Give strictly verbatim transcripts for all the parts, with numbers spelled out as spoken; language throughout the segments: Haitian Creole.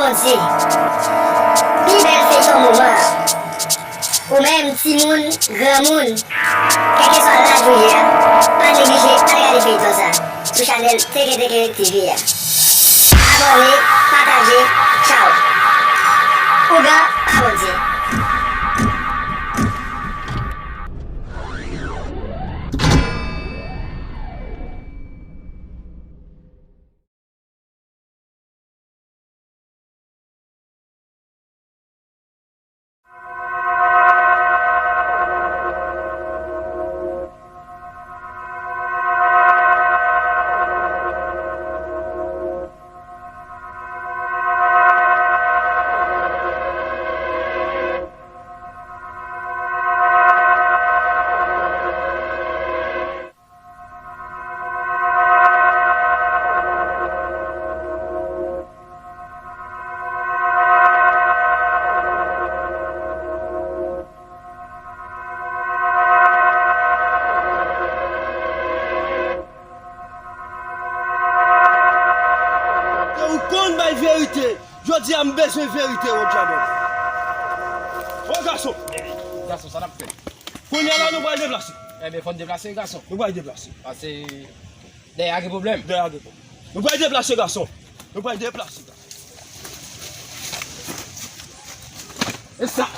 Bondye. Pi bèl feyton moman an. Ou menm, timoun, granmoun, kèlkeswa laj ou ye a, pa neglije al gade feyton sa sou chanèl Teke Teke TV a. Abòne, pataje, tchaw. Ougan pa Bondye. Ou konn bay verite. Jodi a m bezwen verite, Wodjabòl. O gason. Gason, sa n ap fè? Kounye a la, nou pral deplase. Ebyen, fò n deplase, gason. Nou pral deplase. Pase dèyè a gen pwoblèm. Dèyè a gen pwoblèm. Nou pral deplase, gason. Nou pral deplase, gason. E sa?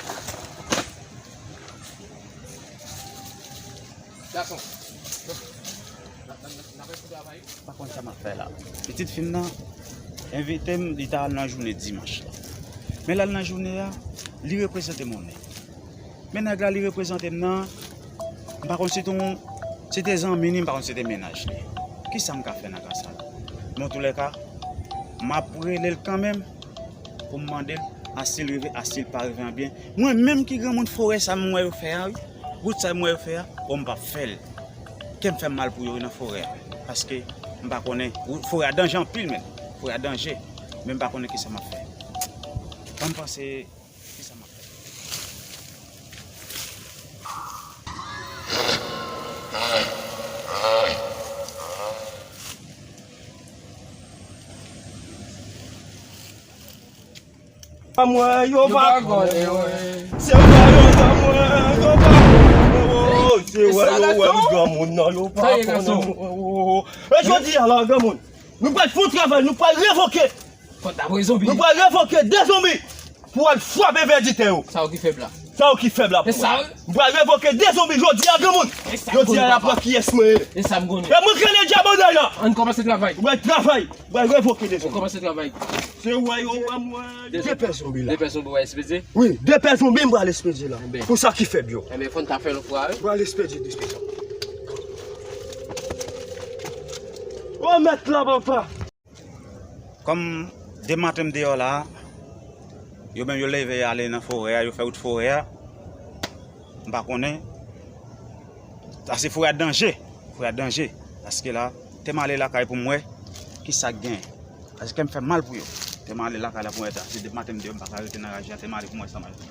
Gason. Pa konn sa m ap fè la. Pitit fi m nan envite m, li ta al nan jounen dimanch la. Men l al nan jounen a, li reprezante monnen. Men nèg la li reprezante m nan, m pa konn si te yon, si te zanmi li, m pa konn si te mennaj li. Kisa m ka fè nan ka sa la? Men antoulèka, m ap rele l kanmenm pou m mande l, a si l rive, a si l pa rive anbyen. Mwen menm ki granmoun forè sa m wè yo fè a, wi. Wout sa m wè yo fè a, o m p ap fè l. Kè m fè m mal pou yo nan forè a. Paske m pa konnen, forè a danje anpil menm. Forè a danje. Men m pa konnen kisa m ap fè. Ban m panse kisa m ap fè. Mwen, yo pa konnen mwen. Se wè yo wè mwen, yo pa konnen mwen. Se wè yo wè m granmoun nan, yo pa konnen mwen. E jodi a la, granmoun, nou pral fè yon travay, nou pral revoke. Kont la voye zonbi. Nou pral revoke de zonbi pou al frape vèditè yo. Sa yo ki fèb la. Sa yo ki fèb la pou mwen. M pral revoke de zonbi jodi a, granmoun. Jodi a, y ap wè kiyès mwen ye. E sa m konnen. E mwen k rele Djabonday la. Ann kòmanse travay. Mwen travay. Mwen revoke de zonbi. Ann kòmanse travay. Se wè yo wè mwen. De pè zonbi la. De pè zonbi w espedye? Wi, de pè zonbi m pral espedye la. Pou sa ki fèb yo. Enben, fò n ta fè l yon fwa, wi. Mwen al espedye de pè zonbi. O mèt la, papa. Kòm depi maten m deyò la, yo menm yo leve ale nan forè a, yo fè wout forè a. M pa konnen. Paske forè a danje. Forè a danje. Paske la, te m ale lakay pou m wè kisa k genyen. Paske kè m fè mal pou yo. Te m ale lakay la pou m wè ta. Se depi maten m deyò, m pa ka rete nan raje a, te m ale pou m wè sa m al fè.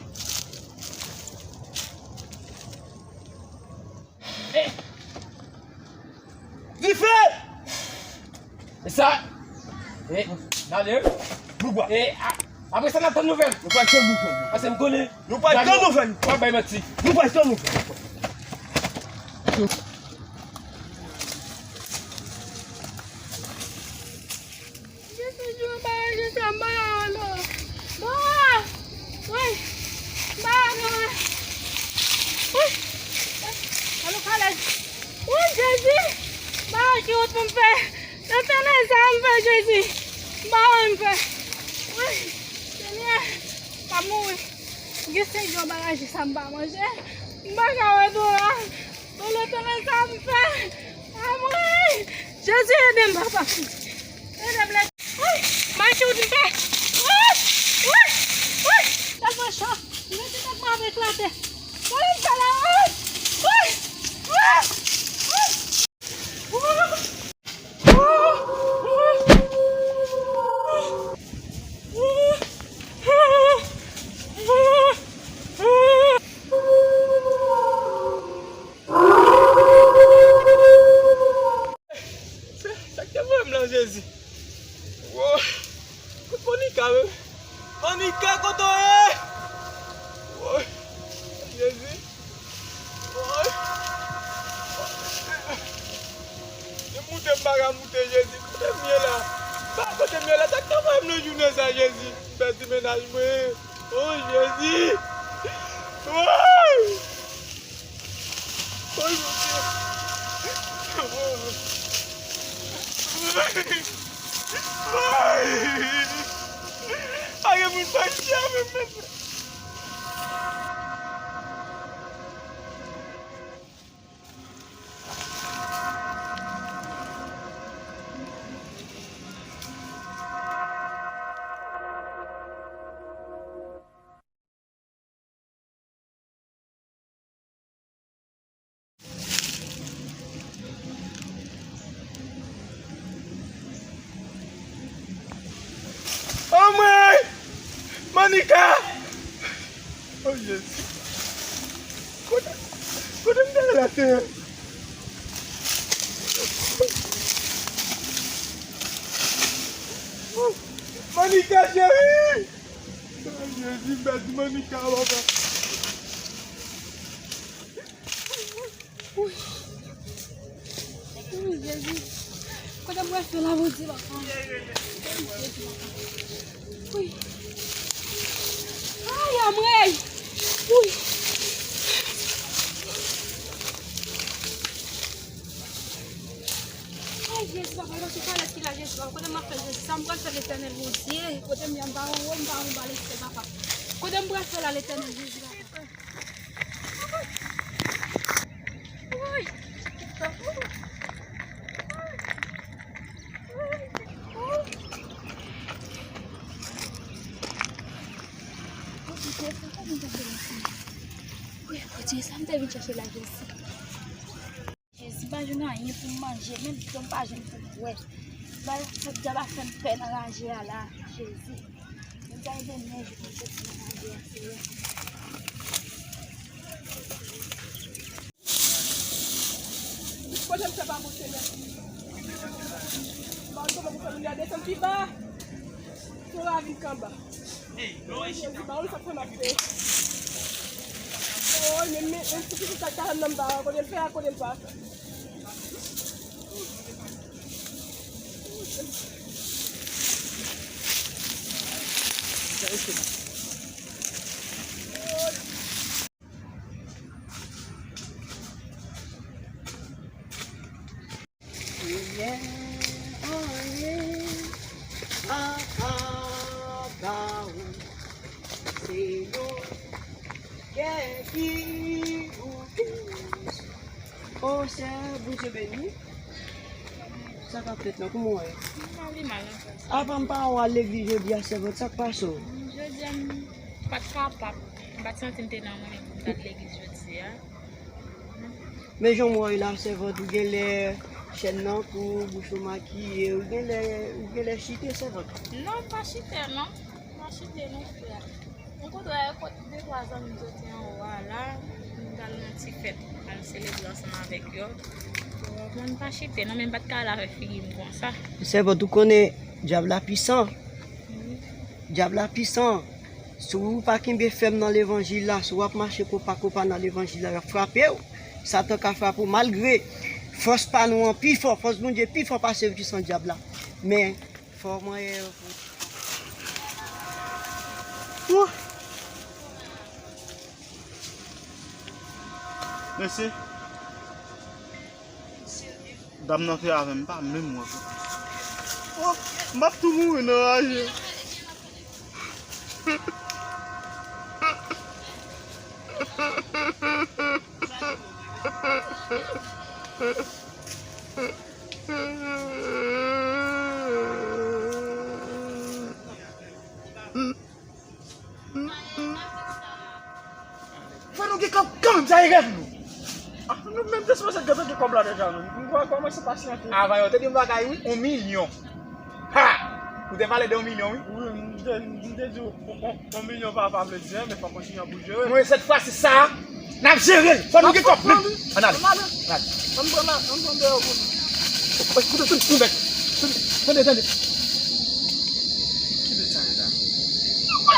Dife! E sa? E, gade. Nou bwa. E, a, apre sa, n ap tann nouvèl. Nou pral tann nouvèl. Paske m konnen. Nou pral tann nouvèl. W ap bay manti. Nou pral tann nouvèl. Jezi, Jewova, Jezi, m pa wè non. Bon, wi, m pa wè non. Wi, alo, kalèj. Wi, Jezi, m pa wè ki wout pou m fè. Letènèl, sa m fè, Jezi. M pa wè m fè. Wi, Senyè, m ap mouri. Gen senk jou m pa manje sa m pa manje. M pa ka wè dola. O Letènèl, sa m fè? Amwey! Jezi, ede m, papa. Ede m, Letènèl. Ay, mache ou di m fè. Ay! Ay! Ay! Tèlman cho. M santi tèt mwen ap eklate. Sa m fè la? Ay! Ay! Ay! Ay! Sa k te voye m lan, Jezi? Wo! Kot Monica menm? Manika, kote w ye? Woy, Jezi. Woy. Se moute m pa ka moute, Jezi. Kote m ye la? Ba, kote m ye la? Sa k ta voye m nan jounen sa, Jezi? M pèdi mennaj mwen. O Jezi! Woy! Woy, Bondye! Woy! Woy! Pa gen moun pa janm fè sa. O mwen! Manika! O Jezi! Kote, kote m te ye la, Senyè? Manika cheri! Ay, Jezi, m pèdi Manika, papa. Wi. Wi, Jezi. Kote m pral fè la, Bondye, papa? Wi, Jezi, papa. Wi. Ay, anmwey. Wi. Ay, Jezi, papa, non, se kalès ki la, Jezi, papa. Kote m ap fè, Jezi? Sa m pral fè, Letènèl Bondye? Kote m ye, m pa wè, m pa wè, m pa lè, papa. Kote m pral fè la, Letènèl Jezi, papa? Woy! Bondye, sa m te vin chèche la, Jezi. Jezi, pa jwenn anyen pou m manje, menm dlo m pa jwenn pou m bwè. Bagay sa dyab ap fè m pè nan raje a la, Jezi. Mwen ta ede manje pou m soti nan raje a, Seyè. Kote m fè pa monte la? Ba w kote pou fè moun yo desann pi ba. Sou ravin k anba. Jezi, ba w sa fè m ap fè. Oy, men, men, men, si se sa k ta fè m nan m ba, kote l fè a, kote l pa fè. Kiyè anyen pa ka ba ou, se yon kè ki goute. O, sè, Bondye beni. Sa k ap fèt la? Kouman w ye? M pa pi mal ankò. Apa m pa wè w al legliz jodi a, sèvant? Sa k pase w? Jodi a, m pa t kapab. M pa t santi m te nan moman pou m t al legliz jodi a. Men jan m wè w la, sèvant, ou genlè chèn nan kou w, bouch ou makiye, ou genlè, ou genlè chite, sèvant. Non, m pa chite, non. M pa chite, non, frè. Okontrè, kot de twa zanmi m soti anwo a la, m t al nan ti fèt, al selebre ansanm avèk yo. Ou konprann, m pa chite, non, men m pa t ka al avèk figi m konsa. Sèvant, ou konnen dyab la pisan. Wi. Dyab la pisan. Si w pa kenbe fèm nan levanjil la, si w ap mache kopa kopa nan levanjil la, y ap frape w. Satan ka frape w malgre fòs pa nou an pi fò, fòs Bondye pi fò pase pisan dyab la. Men, fò w manyen yo pou. Wouh! Mesye. Dam nan te avè m, m pa menm wè kote. Oh, m ap tou mouri nan raje. Fò nou gen kòb kanmenm, sa e rèv nou. Ah, nou menm te sipoze gentan gen kòb la deja, nou. Nou va kòmanse pasyante. Avan yo te di m bagay, wi, yon milyon. Ha! Ou te pale de yon milyon, wi. Wi, m te, m te di w, yon, yon, yon milyon pa, pa vle di anyen, men fòk kontinye pou jere. Mwen, sèt fwa, se sa. N ap jere l. Fò nou gen kòb, men. Ann ale. Ann ale. Ann ale. Ann pran la, ann pran deyò pou nou. Koute, koute, koute, tande, tande. Ki bèt sa ye la?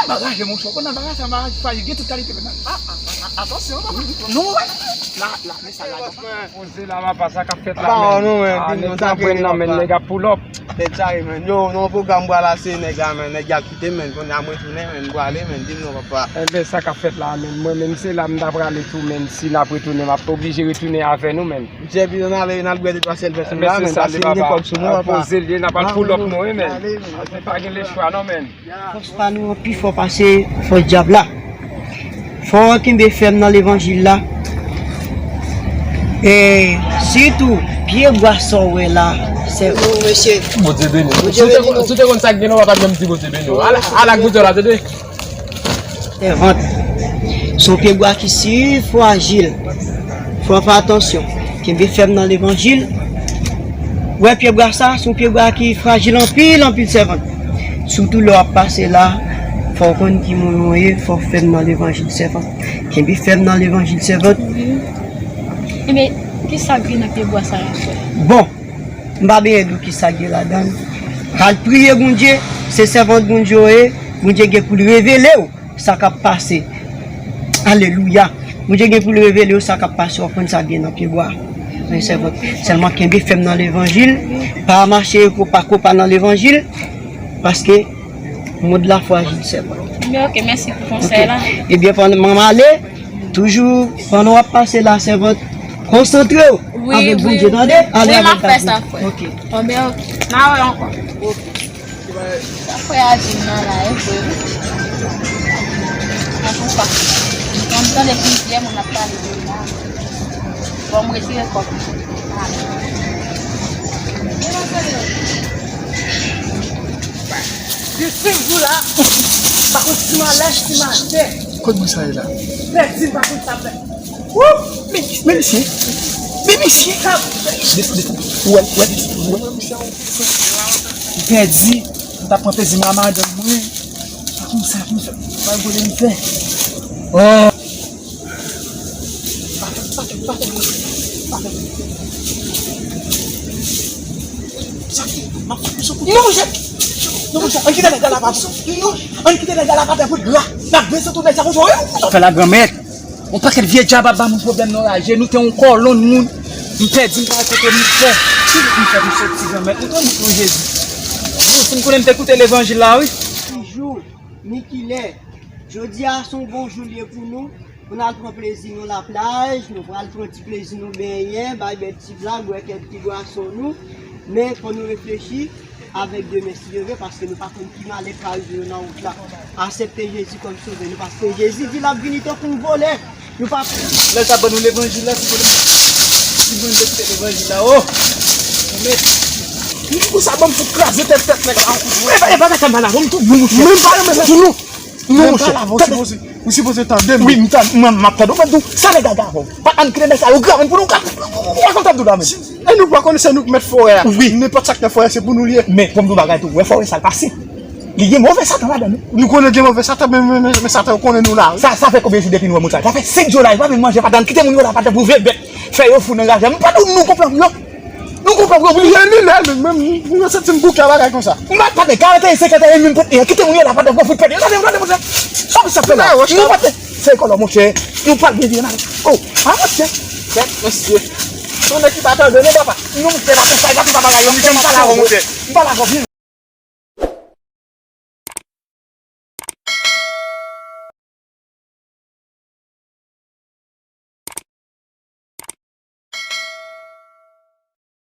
Anraje, monchè, w konn anraje, anraje, fwa gen tout kalite, men. A, a, a, atansyon, papa. Non, wè. La, la, men sa la, papa. Poze la, papa, sa k ap fèt la, men. Papa, non, men, ah, nèg la brenn nan, men, nèg ap pull up. Tèt chaje, men. Yo, nan pwogram bwa la, se nèg la, men. Nèg la kite, men. Kounye a, mwen tounen, men. Mwen prale, men. Di m non, papa. Enben, sa k ap fèt la, men. Mwen menm, se la m ta prale tou, men. Si n ap retounen, m ap oblije retounen avè nou, men. Jè, pi n ale, n al bwè de twa sèl vè sou la, men. Enben, se sa, papa. Poze l ye, n ap al pull up nou, wi, men. Pa gen lechwa, non, men. Fòs pa nou an pi fò pase fòs dyab la. Fò w kenbe fèm nan levanjil la. E sitou, pye bwa sa w wè la, se. Mesye. Bondye beni w. Si w te konn sa k gen la, w pa t ap janm di Bondye beni w. Ala, ala k Bondye la, tande. Sèvant. Se yon pye bwa ki si frajil. Fò w fè atansyon. Kenbe fèm nan levanjil. Wè pye bwa sa, se yon pye bwa ki frajil anpil, anpil, sèvant. Sitou lè w ap pase la, fò w konn ki moun ou ye, fò w fèm nan levanjil, sèvant. Kenbe fèm nan levanjil, sèvant. Ebyen, ki sa k gen nan pye bwa sa a, frè? Bon, m pa bezwen di w ki sa k gen ladan l. Al priye Bondye, se sèvant Bondye w ye, Bondye gen pou l revele w sa k ap pase. Alelouya. Bondye gen pou l revele w sa k ap pase, w ap konn sa k gen nan pye bwa. Men sèvant, sèlman kenbe fèm nan levanjil, pa mache kopa kopa nan levanjil, paske mond la frajil sèvant. Men oke, mèsi pou konsèy la. Ebyen, pandan m ale, toujou, pandan w ap pase la, sèvant, konsantre w avèk Bondye, tande? Ale avèk Bondye. Wi, m ap fè sa, frè. Oke. Bon, ben, oke. N a wè ankò. Sa frè a di m nan la, e vre wi. Antoulka, mwen m tande plizyè moun ap pale de l la. Bon, m retire kò m. Gen senk jou la, m pa konn si m alèch, si m atè. Kot mwen sa ye la? Pèdi, m pa konn sa m fè. Wouh! Men, men misye! Men misye! Desann, desann. Ou wè, ou wè, ou wè. M pèdi. M t ap pran plezi m a madanm mwen. Pa konn sa pou m fè. Pa konnen m fè. Oh! Pa fè, pa fè, pa fè, pa fè. Sa ki, m ap fè pou sou kou. Non, monchè! Non, monchè, ann kite nèg la la pa. Non, ann kite nèg la la pa pou gra. N ap desann tou nèg sa konsa. Fè la granmèt. Yon pakèt vye djab ap ba moun pwoblèm nan raje, nou te yon kòlonn moun, m pèdi m pa kote m fè, ki wout m fè pou soti granmèt, ou te wout nou Jezi. Bon, si m konnen m te koute levanjil la wi. Ki jou, ni kilè, jodi a se yon bon jou l ye pou nou, pou n al pran plezi nou laplaj, nou pral pran ti plezi nou benyen, bay bèt ti blag, bwè kèk ti bwason nou, men fò nou reflechi, avèk de men si Dye vle, paske nou pa konn ki malè k ka rive yo nan wout la. Aksepte Jezi kòm sovè nou, paske Jezi di l ap vini tankou yon vòlè. Nou pa. Lè l t ap ban nou levanjil la, si nou te koute levanjil la, o! Mèt. Pou sa, ban m fout kraze tèt tèt nèg la yon kout. E pa, e pa mèt sa m pale avè w, m tou, m tou. Menm pa renmen sa sou nou. Non, monchè. Ou sipoze, ou sipoze tande m. Wi, m tande, mwen, m ap tande w, mwen tou, sa nèg la gen avè w? Pa ann kite nèg sa yo gramoun pou nou ka, ou pa konn sa m di w la menm. E nou pa konn se nou k mèt forè a. Wi. Nenpòt sa k nan forè, se pou nou li ye. Men, pou m di w bagay tou, ou wè forè sa l pa sen. Li gen move satan ladan l wi. Nou konnen gen move satan, men, men, men, men satan yo konnen nou la wi. Sa, sa fè konbyen jou depi nou wè moun sa? Sa fè senk jou la, li pa vin manje, pa ann kite moun yo la, pa ann pou vye bèt. Fè yo fou nan raje. M pa di w nou konprann yo. Nou konprann, konprann. Li, li, li, li, menm, nou santi m bouke a bagay konsa. M pa, pa gen karante, senkante, e menm pou, e kite moun yo la, pa de gwo fout pèdi. Gade, gade, monchè. Sa, sa fè la. Nou pa te, se kòlò, monchè. Nou pa gen vye nan. Oh, a, monchè. Mèt, mesye. Yon nèg ki pa tande, non, papa. Non, monchè, pa konsa, pa konsa bagay yo, monchè, m pa la, monchè. M pa la, monchè.